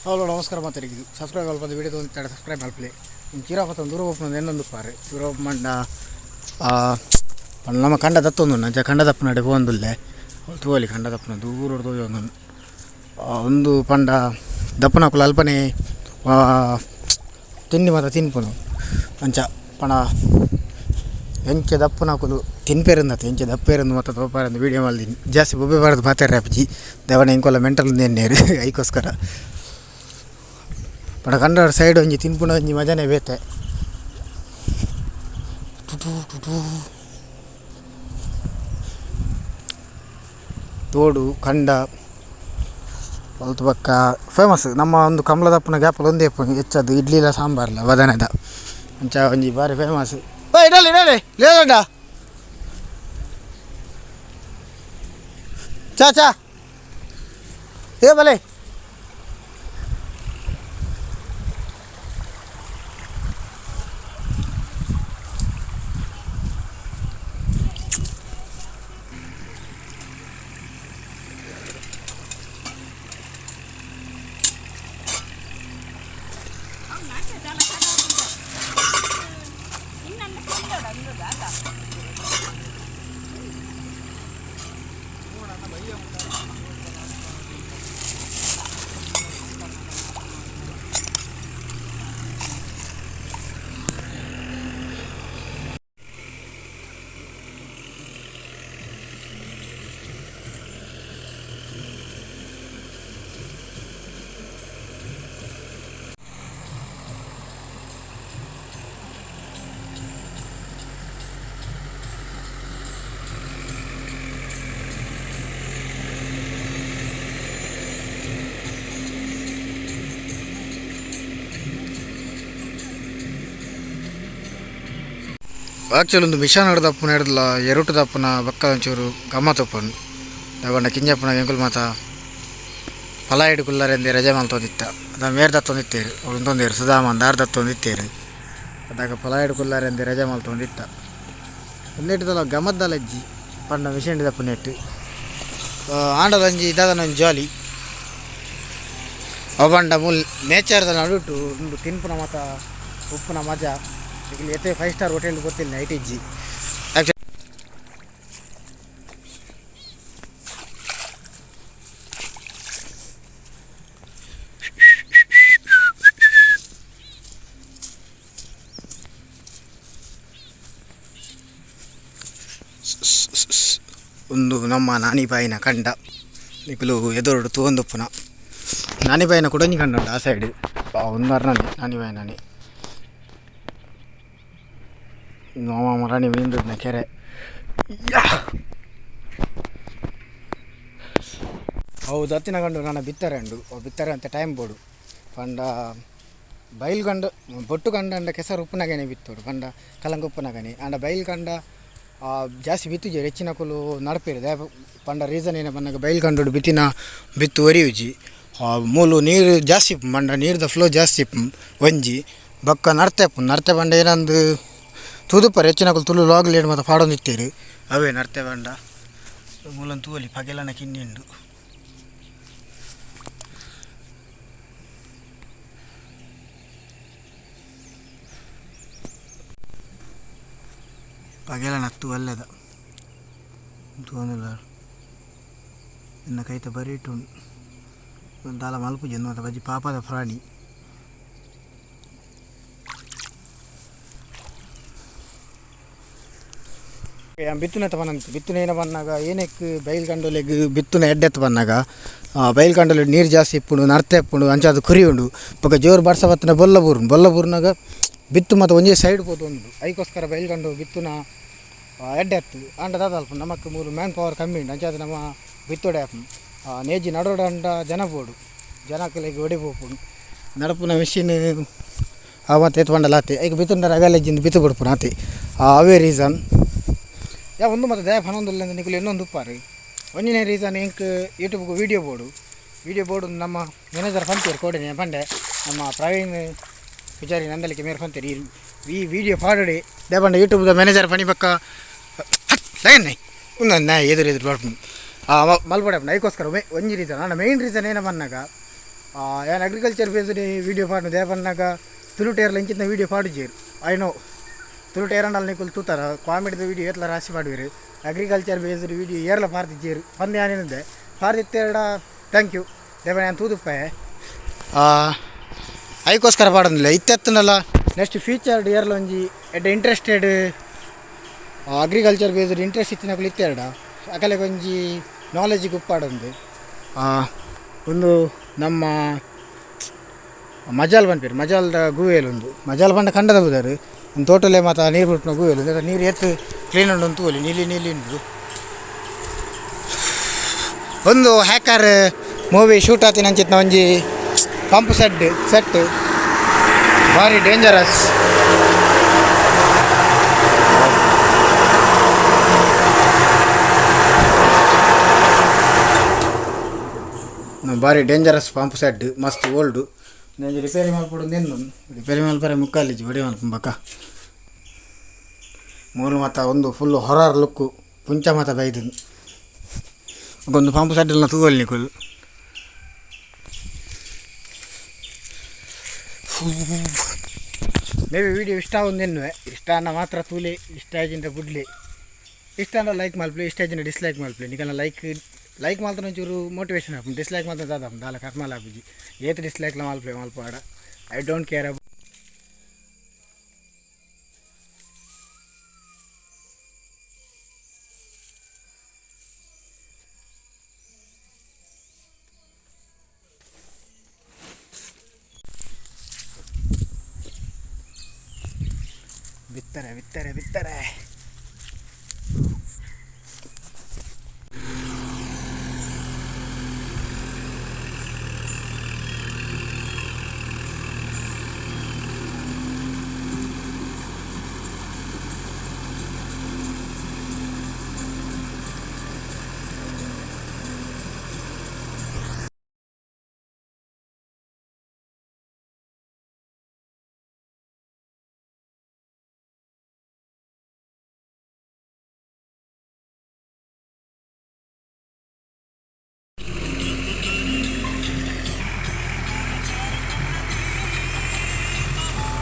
Hello ನಮಸ್ಕಾರ ಮಾತಾಡಿದ್ದು subscribe ಅಲ್ಪ ವೀಡಿಯೋ ತೊಗೊಂಡು ಸಬ್ಸ್ಕ್ರೈಬ್ ಮಲ್ಪಲೆ. ಚಿರಾಪತ್ತ ದೂರ ಹೋಗ್ಬೋದು ಎನ್ನೊಂದು ಪಾರು ಚಿರ ಮಂಡ ನಮ್ಮ ಕಂಡ ದತ್ತೊಂದು ಅಂಚ ಕಂಡ ದಪ್ಪನಡೆ ಪೋಂದುಲ್ಲೆ ತೂವಲಿ ಕಂಡ ದಪ್ಪನ ದೂರ ತೋಜೊಂದು ಒಂದು ಪಂಡ ದಪ್ಪನಕುಲು ಅಲ್ಪನೆ ತಿಂಡಿ ಮಾತ ತಿನ್ಪುನು ಅಂಚ ಪಂಡ ಎಂಚ ದಪ್ಪನಕುಲು ತಿನ್ಪೇರುಂದತ್ತೆ ಎಂಚ ದಪ್ಪೇರಂದು ಮಾತ ತೋಪಾರಂದು ವೀಡಿಯೋ ಮಲ್ದಿನಿ ಜಾಸ್ತಿ ಬೊಬ್ಬೆ ಬಾರದು ಮಾತಾಡ್ರೆ ಅಪ್ಪಾಜಿ ದೇವನ ಎಂಕೊಲ್ಲ ಮೆಂಟಲ್ ಎನ್ನೇರು ಐಕೋಸ್ಕರ ಪಂಡ ಕಂಡ ಸೈಡ್ ಒಂಜಿ ತಿನ್ಪುನ ಒಂಜಿ ಮಜಾನೇ ಬೇತೆ. ಟುಟು ಟುಟು ತೋಡು ಕಂಡ ಅಲ್ತು ಬೊಕ್ಕ ಫೇಮಸ್ ನಮ್ಮ ಒಂದು ಕಮಲದಪ್ಪನ ಗ್ಯಾಪಲ್ ಒಂದೇ ಹೆಚ್ಚದು ಇಡ್ಲಿಲ ಸಾಂಬಾರ್ಲ ಬದನೆದ ಅಂಚ ಒಂಜಿ ಬಾರಿ ಫೇಮಸ್. ಇಡಲಿ ಇಡಲಿ ಲೇದಡ್ಡ ಚಾ ಚಾ ಏ ಬಲೆ. ಆಕ್ಚುಲಿ ಒಂದು ಮಿಷನ್ ದಪ್ಪನ ಹಿಡ್ದಲ್ಲ ಎರುಟು ದಪ್ಪನ ಬೊಕ್ಕ ಒಂಚೂರು ಗಮ್ಮತ್ ಉಪ್ಪುಂಡು ದಾಯೆಪಂಡ ಕಿಂಜಪ್ಪನ ಎಂಕುಲು ಮಾತ ಪಲಾಯಿಡ್ ಕುಲ್ಲರೆಂದೆ ರಜೆ ಮಲ್ತೊಂದಿತ್ತ ಅದ ಮೇರ್ ದತ್ತೊಂದಿತ್ತೆರ್ ಉಂತೊಂದೆರ್ ಸುಧಾಮನ್ ದಾರ್ ದತ್ತೊಂದಿತ್ತೆರ್ ಅದಾಗ ಪಲಾಯಿಡ್ ಕುಲ್ಲರೆಂದೆ ರಜೆ ಮಲ್ತೊಂದಿತ್ತ ಉಂದೆಟ್ ಗಮತ್ದಲ ಇಜ್ಜಿ ಪಂಡ ಮಿಷನ್ ದಪ್ಪುನೆಟ್ ಆಂಡಲ ಒಂಜಿ ದಾದನ ಒಂಜಿ ಜಾಲಿ ಅವು ಪಂಡ ಮೂಲು ನೇಚರ್ದ ನಡುಟು ಉಂದು ತಿನ್ಪುನ ಮಾತ ಉಪ್ಪುನ ಮಜಾ. ಇಲ್ಲಿ ಎತ್ತೆ 5 ಸ್ಟಾರ್ ಹೋಟೆಲ್ ಗೊತ್ತಿಲ್ಲ ಐಟ್ ಇಜ್ಜಿ. ಒಂದು ನಮ್ಮ ನಾನಿಬಾಯಿನ ಕಂಡ ನಿಕುಲು ಎದುರುಡು ತೂವೊಂದುಪ್ಪುನ ನಾನಿಬಾಯಿನ ಕುಡೊಂಜಿ ಕಂಡ ಉಂಡು ಆ ಸೈಡ್ ಒಂದರ್ನನೆ ನಾನಿಬಾಯಿನನೆ ಮಾಮ ರಾಣಿ ಮೀನ್ದುಡ್ನ ಕೆರೆ. ಅವು ದತ್ತಿನ ಕಂಡು ನನ್ನ ಬಿತ್ತಾರೆ ಉಂಡು ಅವು ಬಿತ್ತಾರೆ ಅಂತ ಟೈಮ್ ಬೋಡು ಪಂಡ ಬೈಲ್ ಕಂಡು ಬೊಟ್ಟು ಕಂಡ ಕೆಸರು ಉಪ್ಪುನಗನೆ ಬಿತ್ತೋಡು ಪಂಡ ಕಲಂಕ ಉಪ್ಪುನಗನೆ ಆಂಡ ಬೈಲ್ ಕಂಡ ಜಾಸ್ತಿ ಬಿತ್ತುಜೆರ್ ಹೆಚ್ಚಿನಕುಲು ನಡಪೇರು ದಾಯೆ ಪಂಡ ರೀಸನ್ ಏನ ಪನ್ನಗ ಬೈಲ್ ಕಂಡೋಡು ಬಿತ್ತಿನ ಬಿತ್ತು ಒರಿಯುಜಿ ಮೂಲು ನೀರು ಜಾಸ್ತಿ ಇಪ್ಪು ಪಂಡ ನೀರ್ದ ಫ್ಲೋ ಜಾಸ್ತಿ ಇಪ್ಪು ಒಂಜಿ ಬೊಕ್ಕ ನರ್ತೆ ಇಪ್ಪು ನರ್ತೆ ಪಂಡ ಏನಂದು ತೂದುಪ್ಪರು ಹೆಚ್ಚಿನಕುಲು ತುಳು ಲಾಗ್ ಮಾತ ಪಾಡೊಂದಿತ್ತೆರ್ ಅವೇ ನರ್ತೆ ಪಂಡ ಮೂಲನ್ ತೂವೊಲಿ ಪಗೆಲನ ಕಿನ್ನಿ ಉಂಡು. ಪಗೆಲನ ತೂ ಅಲ್ಲೆದ ತೂವೊಂದುಲ್ಲ ಎನ್ನ ಕೈತ ಬರಿಟ್ ಉಂಡು ದಾಲ ಮಲ್ಪುಜಿ ಉಂದು ಮಾತ ಬಜಿ ಪಾಪದ ಪ್ರಾಣಿ. ಬಿತ್ತುನೆತ್ತ ಪನಂತ ಬಿತ್ತುನೆ ಏನ ಪನ್ನಗ ಏನಕ್ಕೆ ಬೈಲ್ ಕಂಡೋಲೆಗ್ ಬಿತ್ತುನೆ ಎಡ್ಡೆತ್ತ ಪನ್ನಗ ಬೈಲ್ ಕಂಡೋಲೆ ನೀರು ಜಾಸ್ತಿ ಇಪ್ಪುಂಡು ನರ್ತೆ ಇಪ್ಪುಂಡು ಅಂಚಾದ್ ಕುರಿ ಉಂಡು ಬೊಕ್ಕ ಜೋರು ಬರ್ಸ ಬತ್ತಿನ ಬೊಲ್ಲ ಬೂರುಂಡು ಬೊಲ್ಲ ಬೂರ್ನಾಗ ಬಿತ್ತು ಮಾತ ಒಂಜೇ ಸೈಡ್ ಪೋತೊಂದುಂಡು ಐಕೋಸ್ಕರ ಬೈಲ್ ಕಂಡು ಬಿತ್ತುನ ಎಡ್ಡೆ ಅತ್ತು ಆಂಡ ದಾದ ಅಲ್ಪ ನಮಕ್ ಮೂಲು ಮ್ಯಾನ್ ಪವರ್ ಕಮ್ಮಿ ಉಂಡು ಅಂಚಾದ್ ನಮ್ಮ ಬಿತ್ತೋಡೆ ಆಪುಂಡು ನೇಜಿ ನಡೋಡಂಡ ಜನ ಬೋಡು ಜನಕ್ಲೆಗ್ ಒಡೆ ಪೋಪುಂಡು ನಡಪುನ ಮಿಷಿನ್ ಅವು ಮಾತ ಏತ್ ಪಂಡಲ ಆತೆ ಐಕ್ ಬಿತ್ತುಂಡ ರಗಾಲೆಜ್ಜಿಂದ್ ಬಿತ್ತು ಬುಡ್ಪುನ ಆತೆ ಅವೇ ರೀಸನ್. ಯಾ ಒಂದು ಮಾತ ದಾಯೆ ಪನೊಂದುಲ್ಲ ನಿಕುಲು ಎನ್ನೊಂದು ಉಪ್ಪಾರು ಒಂಜಿನೇ ರೀಸನ್ ಎಂಕ್ ಯೂಟ್ಯೂಬ್ಗೆ ವೀಡಿಯೋ ಬೋಡು ವೀಡಿಯೋ ಬೋಡು ನಮ್ಮ ಮ್ಯಾನೇಜರ್ ಪಂತೇರು ಕೋಡೆನೆ ಪಂಡೆ ನಮ್ಮ ಪ್ರವೀಣ್ ಪೂಜಾರಿ ನಂದಲಿಕೆ ಮೇರ್ ಪಂತೇರು ಈ ವೀಡಿಯೋ ಪಾಡೋಡಿ ದಾಯೆ ಪಂಡ ಯೂಟ್ಯೂಬ್ದ ಮ್ಯಾನೇಜರ್ ಪಣಿ ಬೊಕ್ಕ ಲೈನ್ ಉಂದು ನಾಯಿ ಎದುರು ಎದುರು ಬರ್ಪುಂಡು ಮಲ್ಪಡೆ ಐಕೋಸ್ಕರ ಒಂಜಿ ರೀಸನ್ ಆಂಡ ಮೇಯ್ನ್ ರೀಸನ್ ಏನ ಪನ್ನಗ ಯಾನ್ ಅಗ್ರಿಕಲ್ಚರ್ ಬೇಸ್ಡ್ ವೀಡಿಯೋ ಪಾಡ್ನು ದೇಪನ್ನಾಗ ತುಳುಟೇರ್ಲ ಇಂಚಿನ ವೀಡಿಯೋ ಪಾಡುಜೆರ್ I know ತುಳುಟೇರಂಡಲ್ ನಿಕುಲು ತೂತಾರ ಕಾಮಿಡಿದ ವೀಡಿಯೋ ಏತ್ಲ ರಾಶಿ ಪಾಡುವೆರ್ ಅಗ್ರಿಕಲ್ಚರ್ ಬೇಸ್ಡ್ ವೀಡಿಯೋ ಏರ್ಲ ಪಾಡ್ದಿಜ್ಜೆರ್ ಪಂದ್ ಯಾನೇನಿದ್ದೆ ಪಾಡ್ದಿತ್ತೆರ್ಡ thank you ದೇಪ ಯಾನ್ ತೂದುಪ್ಪೆ ಐಕೋಸ್ಕರ ಪಾಡೊಂದಿಲ್ಲ ಇತ್ತೆತ್ತುಂಡಲ ನೆಕ್ಸ್ಟ್ ಫ್ಯೂಚರ್ಡ್ ಏರ್ಲ ಒಂಜಿ ಎಡ್ಡೆ ಇಂಟ್ರೆಸ್ಟೆಡ್ ಅಗ್ರಿಕಲ್ಚರ್ ಬೇಸ್ಡ್ ಇಂಟ್ರೆಸ್ಟ್ ಇತ್ತಿನಕುಲು ಇತ್ತೆರ್ಡ ಅಕಲೆಗ್ ಒಂಜಿ ನಾಲೆಜಿಗ್ ಉಪ್ಪಾಡೊಂದು ಉಂದು ನಮ್ಮ ಮಜಾಲ್ ಪನ್ಪೆರ್ ಮಜಾಲ್ದ ಗುವೆಲ್ ಉಂದು ಮಜಾಲ್ ಪಂಡ ಕಂಡದ ಪುದರ್ ಉಂದು ತೋಟಲೆ ಮಾತ ನೀರು ಬುಡ್ಪುನ ಗುವೆಲ್ ಉಂದೆತ ನೀರು ಏತ್ ಕ್ಲೀನ್ ಉಂಡು ಅಂತ ತೂವೊಲಿ ನೀಲಿ ನೀಲಿ ಉಂಡು. ಒಂದು ಹ್ಯಾಕರ್ ಮೂವಿ ಶೂಟ್ ಆತಿನಂಚಿತ್ತಿನ ಒಂಜಿ ಪಂಪ್ ಸೆಡ್ ಸೆಟ್ ಭಾರಿ ಡೇಂಜರಸ್. ಭಾರಿ ಡೇಂಜರಸ್ ಪಂಪ್ ಸೆಟ್ ಮಸ್ತ್ ಓಲ್ಡ್ ಒಂಜಿ ರಿಪೇರಿ ಮಲ್ಪೊಡು ನೆನ್ನು ರಿಪೇರಿ ಮಲ್ಪರೆ ಮುಕ್ಕಾಲಿಜ್ಜಿ ಒಡೆ ಮಲ್ಪುಂಬಕ ಮೂಲು ಮಾತ ಒಂದು ಫುಲ್ ಹೊರರ್ ಲುಕ್ಕು ಪುಂಚ ಮಾತ ಬೈದು ಒಂದು ಪಂಪ್ ಸೆಡ್ ಲ ತೂವೊಲಿ ನಿಕುಲು. ಮೇ ಬಿ ವೀಡಿಯೋ ಇಷ್ಟ ಆವೊಂದು ಇಷ್ಟ ಆಂಡ ಮಾತ್ರ ತೂಲೆ ಇಷ್ಟ ಆಜಿಂಡ ಬುಡ್ಲೆ ಇಷ್ಟ ಆಂಡ ಲೈಕ್ ಮಲ್ಪುಲೆ ಇಷ್ಟ ಆಜಿಂಡ ಡಿಸ್ಲೈಕ್ ಮಲ್ಪುಲೆ ನಿಕಲ್ನ ಲೈಕ್ ಲೈಕ್ ಮಲ್ತನ ಒಂಚೂರು ಮೋಟಿವೇಶನ್ ಆಪುಂಡು ಡಿಸ್ಲೈಕ್ ಮಾತ್ರ ದಾದ ಆಪುಂಡು ದಾಲ ಕರ್ಮಲ ಆಪುಜಿ ಏತ್ ಡಿಸ್ಲೈಕ್ ಲ ಮಲ್ಪುಲೆ ಮಲ್ಪಾಡ I don't care. ಬಿತ್ತಾರೆ ಬಿತ್ತಾರೆ ಬಿತ್ತಾರೆ.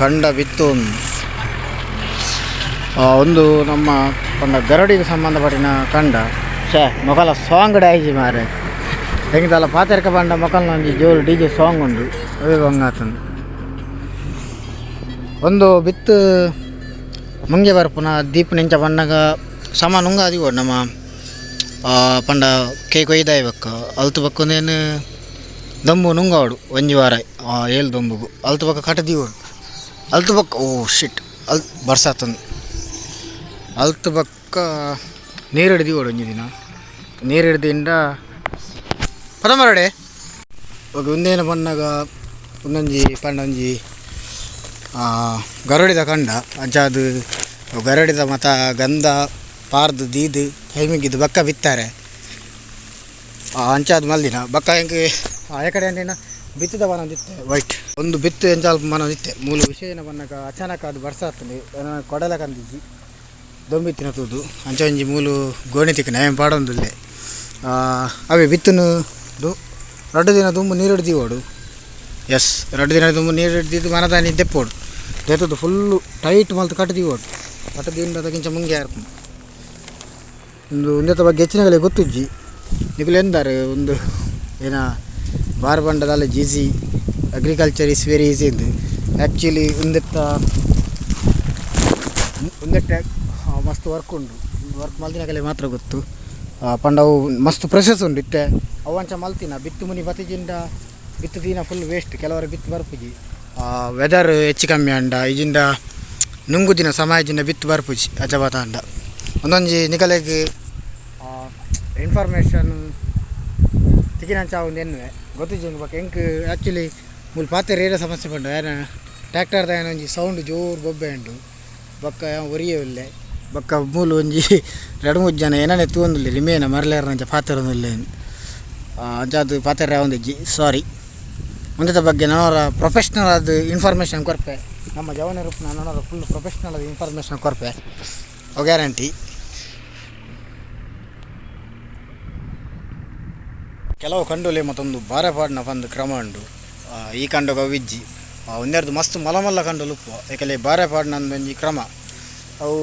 ಕಂಡ ಬಿತ್ತು ಒಂದು ನಮ್ಮ ಪಂಡ ಗರಡಿಗೆ ಸಂಬಂಧಪಟ್ಟಿನ ಕಂಡ ಶೇ ಮೊಕಲ ಸಾಂಗ್ ಡಾಯ್ಜಿ ಮಾರೆ ಹೆಂಗದಲ್ಲ ಪಾತೆರ್ಕ ಬಂಡ ಮೊಕಲ್ನ ಒಂಜಿ ಜೋರು ಡಿ ಜೆ ಸಾಂಗ್ ಉಂಡು ಅವೇ ಬಂಗಾತಂದು ಒಂದು ಬಿತ್ತು ಮುಂಗೆ ಬರ್ಪುನ ದೀಪ ನಿಂಚ ಬಣ್ಣಗ ಸಮ ನುಂಗ ಅದಿವೋ ನಮ್ಮ ಪಂಡ ಕೇ ಕೊಯ್ದಾಯ್ ಬಕ್ಕ ಅಲ್ತು ಬಕ್ಕೊಂದೇನು ದೊಂಬು ನುಂಗಾವಡು ಒಂಜಿ ವಾರ ಏಳು ದೊಂಬುಗು ಅಲ್ತು ಬಕ್ಕ ಕಟ ದೀವೋಡು ಅಲ್ತು ಬಕ್ಕ ಓ ಶಿಟ್ ಅಲ್ ಬರ್ಸಾತಂದು ಅಲ್ತು ಬಕ್ಕ ನೀರು ಹಿಡ್ದಿವೋಡು ಒಂಜಿ ದಿನ ನೀರು ಹಿಡ್ದಿಂದ ಪದಮರಡೆ ಓಕೆ ಒಂದೇನು ಬಣ್ಣಗ ಒಂದೊಂಜಿ ಪಂಡ ಒಂಜಿ ಗರಡಿದ ಕಂಡ ಅಂಚಾದು ಗರಡಿದ ಮತ ಗಂಧ ಪಾರ್ದು ದೀದು ಕೈಮಿಗಿದ್ದು ಬಕ್ಕ ಬಿತ್ತಾರೆ ಅಂಚಾದ ಮಲ್ದಿನ ಬಕ್ಕ ಹೆಂಗೆ ಆ ಕಡೆ ಅಂದಿನ ಬಿತ್ತದ ಬನೊಂದಿತ್ತೆ ವೈಟ್ ಒಂದು ಬಿತ್ತು ಎಂಚಾಲ್ಪ ಮನೊಂದಿತ್ತೆ ಮೂಲು ವಿಷಯನ ಬನ್ನಗ ಅಚಾನಕ್ ಅದು ಬರ್ಸಾತಂದು ಕೊಡಲ ಕಂದಿಜ್ಜಿ ದೊಂಬಿತ್ತಿನ ತೂದು ಅಂಚ ಒಂಜಿ ಮೂಲು ಗೋಣಿ ತಿಕ್ಕನ ಏನ್ ಪಾಡೊಂದುಲ್ಲೆ ಅವೇ ಬಿತ್ತುನು ರಡ್ಡು ದಿನ ದುಂಬು ನೀರು ಹಿಡ್ದಿವೋಡು ಎಸ್ ರಡ್ಡು ದಿನ ದುಂಬು ನೀರು ಹಿಡ್ದಿದ್ದು ಮನದಾನಿ ದೆಪ್ಪೋಡು ದೆತ್ತದು ಫುಲ್ಲು ಟೈಟ್ ಮಲ್ತು ಕಟ್ಟದಿವೋಡು ಕಟ್ಟದಿಂದ ಅದಕ್ಕಿಂಚ ಮುಂಗೆ ಆರ್ಪುಂಡು ಒಂದು ಉಂದೆತ ಬಗ್ಗೆ ಹೆಚ್ಚಿನಗಲೆ ಗೊತ್ತುಜ್ಜಿ ನಿಕುಲು ಎಂದಾರು ಒಂದು ಏನ ಬಾರ್ ಬಂಡದಲ್ಲ easy agriculture is very easy ಇಂದು ಆ್ಯಕ್ಚುಲಿ ಉಂದೆತ್ತ ಉಂದೆಟ್ಟ ಮಸ್ತ್ ವರ್ಕ್ ಉಂಡು ವರ್ಕ್ ಮಲ್ದಿನಗಲೆ ಮಾತ್ರ ಗೊತ್ತು ಪಂಡ ಅವು ಮಸ್ತ್ ಪ್ರೊಸೆಸ್ ಉಂಡು ಇತ್ತೆ ಅವು ಅಂಚ ಮಲ್ತಿನ ಬಿತ್ತು ಮುನಿ ಬತ್ತಿಜಿಂಡ ಬಿತ್ತು ದೀನ ಫುಲ್ ವೇಸ್ಟ್ ಕೆಲವರು ಬಿತ್ತು ಬರ್ಪುಜಿ ವೆದರ್ ಹೆಚ್ಚು ಕಮ್ಮಿ ಅಂಡ ಇಜಿಂಡ ನುಂಗು ದಿನ ಸಮಾಜದಿಂದ ಬಿತ್ತು ಬರ್ಪುಜಿ ಅಜಬಾತ ಅಂಡ ಒಂದೊಂಜಿ ನಿಕಲೆಗ್ ಇನ್ಫಾರ್ಮೇಷನ್ ತಿಕ್ಕಿನಂಚ ಒಂದು ಎನ್ನುವೆ ಗೊತ್ತಿಜ್ಜಿ ಬೊಕ ಎಂಕ್ ಆ್ಯಕ್ಚುಲಿ ಮೂಲು ಪಾತೆರ ಏರ ಸಮಸ್ಯೆ ಪಂಡ ಏನ ಟ್ಯಾಕ್ಟರ್ದ ಏನ ಒಂಜಿ ಸೌಂಡ್ ಜೋರು ಬೊಬ್ಬೆ ಉಂಡು ಬೊಕ್ಕ ಒರಿಯೇ ಉಲ್ಲೆ ಬೊಕ್ಕ ಮೂಲು ಒಂಜಿ ರಡ್ಡ್ ಮೂಜಿ ಜನ ಏನನೆ ತೂವೊಂದುಲ್ಲೆರ್ ಇಂಬೇನ ಮರ್ಲೇರ್ನಂಚ ಪಾತೆರೊಂದುಲ್ಲೆ ಅಂಚಾದ್ ಪಾತೆರ ಆವೊಂದಿಜ್ಜಿ ಸಾರಿ ಉಂದೆತ ಬಗ್ಗೆ ನನೊರ ಪ್ರೊಫೆಷ್ನಲ್ ಆದ್ ಇನ್ಫಾರ್ಮೇಷನ್ ಕೊರ್ಪೆ ನಮ್ಮ ಜವನೆರ್ ಉಪ್ಪುನ ನನೊರ ಫುಲ್ ಪ್ರೊಫೆಷ್ನಲ್ ಆದ್ ಇನ್ಫಾರ್ಮೇಷನ್ ಕೊರ್ಪೆ ಅವು ಗ್ಯಾರಂಟಿ. ಕೆಲವು ಕಂಡೋಲೆ ಮತ್ತೊಂದು ಬಾರೆ ಪಾಡ್ನ ಪಂದ್ ಕ್ರಮ ಉಂಡು. ಈ ಕಂಡೊಗು ಅವು ಇಜ್ಜಿ. ಉಂದೆರ್ದ್ ಮಸ್ತ್ ಮಲ್ಲ ಮಲ್ಲ ಕಂಡೊಲು ಉಪ್ಪುವ ಐಕಲೆ ಬಾರೆ ಪಾಡ್ನ ಒಂಜಿ ಕ್ರಮ. ಅವು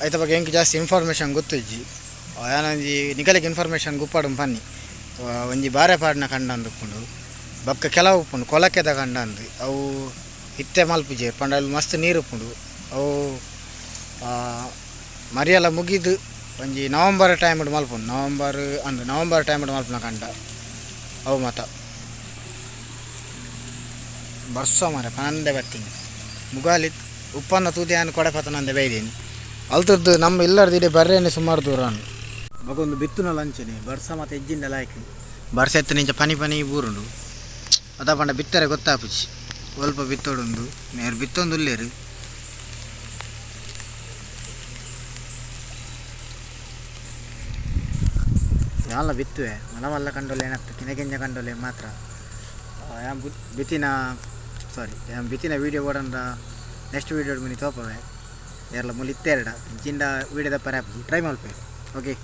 ಐತ ಬಗ್ಗೆ ಎಂಕ್ ಜಾಸ್ತಿ ಇನ್ಫಾರ್ಮೇಶನ್ ಗೊತ್ತಿಜ್ಜಿ. ಯಾನೊಂಜಿ ನಿಕಲೆಗ್ ಇನ್ಫಾರ್ಮೇಶನ್ ಗುಪ್ಪಡ್ ಪನ್ನಿ. ಒಂಜಿ ಬಾರೆ ಪಾಡ್ನ ಕಂಡ ಉಪ್ಪುಂಡು. ಬೊಕ್ಕ ಕೆಲವು ಉಪ್ಪುಂಡು ಕೊಳಕೆದ ಕಂಡ ಅಂದ್. ಅವು ಇತ್ತೆ ಮಲ್ಪುಜೆರ್ ಪಂಡ ಅಲ್ ಮಸ್ತ್ ನೀರು ಉಪ್ಪುಂಡು. ಅವು ಮರಿಯಲ ಮುಗಿದ್ ಒಂಜಿ ನವೆಂಬರ್ ಟೈಮ್ ಡ್ ಮಲ್ಪುನು. ನವೆಂಬರ್ ಅಂದ್ ನವೆಂಬರ್ ಟೈಮ್ ಡ್ ಮಲ್ಪುನ ಕಂಡ ಅವು ಮಾತ. ಬರ್ಸ ಮಾರೆ ಪನಂದೆ ಬತ್ತಿನಿ. ಮುಗಾಲಿ ಉಪ್ಪನ್ನ ತೂದು ಯಾನ್ ಕೊಡೆ ಪತೊನಂದೆ ಬೈದಿನಿ. ಅಲ್ತುರ್ದು ನಮ್ಮ ಇಲ್ಲರ್ದು ಇಡೆ ಬರ್ರೆನೆ ಸುಮಾರು ದೂರ ಉಂಡು. ಬೊಕ ಉಂದು ಬಿತ್ತುನಲ ಅಂಚನೆ ಬರ್ಸ ಮಾತ ಇಜ್ಜಿಂಡ ಲಾಯ್ಕ್. ಬರ್ಸ ಇತ್ತಿನ ಇಂಚ ಪನಿ ಪನಿ ಬೂರುಂಡು. ಅದ ಪಂಡ ಬಿತ್ತರೆ ಗೊತ್ತಾಪುಜಿ. ಒಲ್ಪ ಬಿತ್ತೊಡುಂದು ಮೇರ್ ಬಿತ್ತೊಂದುಲ್ಲೆರ್. ಯಾನ್ಲ ಬಿತ್ತುವೆ ಮಲ್ಲ ಮಲ್ಲ ಕಂಡೊಲು ಏನತ್ತು ಕಿನ್ನ ಕಿನ್ನ ಕಂಡೊಲೆ ಮಾತ್ರ. ಯಾನ್ ಬಿತ್ತಿನ ಸಾರಿ ಯಾನ್ ಬಿತ್ತಿನ ವೀಡಿಯೋ ಬೋಡಂಡ ನೆಕ್ಸ್ಟ್ ವೀಡಿಯೋ ಮಿನಿ ತೋಪವೆ. ಏರ್ಲ ಮುಲ್ ಇತ್ತೆರ್ಡ ಜಿಂಡ ವೀಡಿಯೋ ದಪ್ಪರೆ ಆಪುಜಿ ಟ್ರೈ ಮಲ್ಪೆ. ಓಕೆ.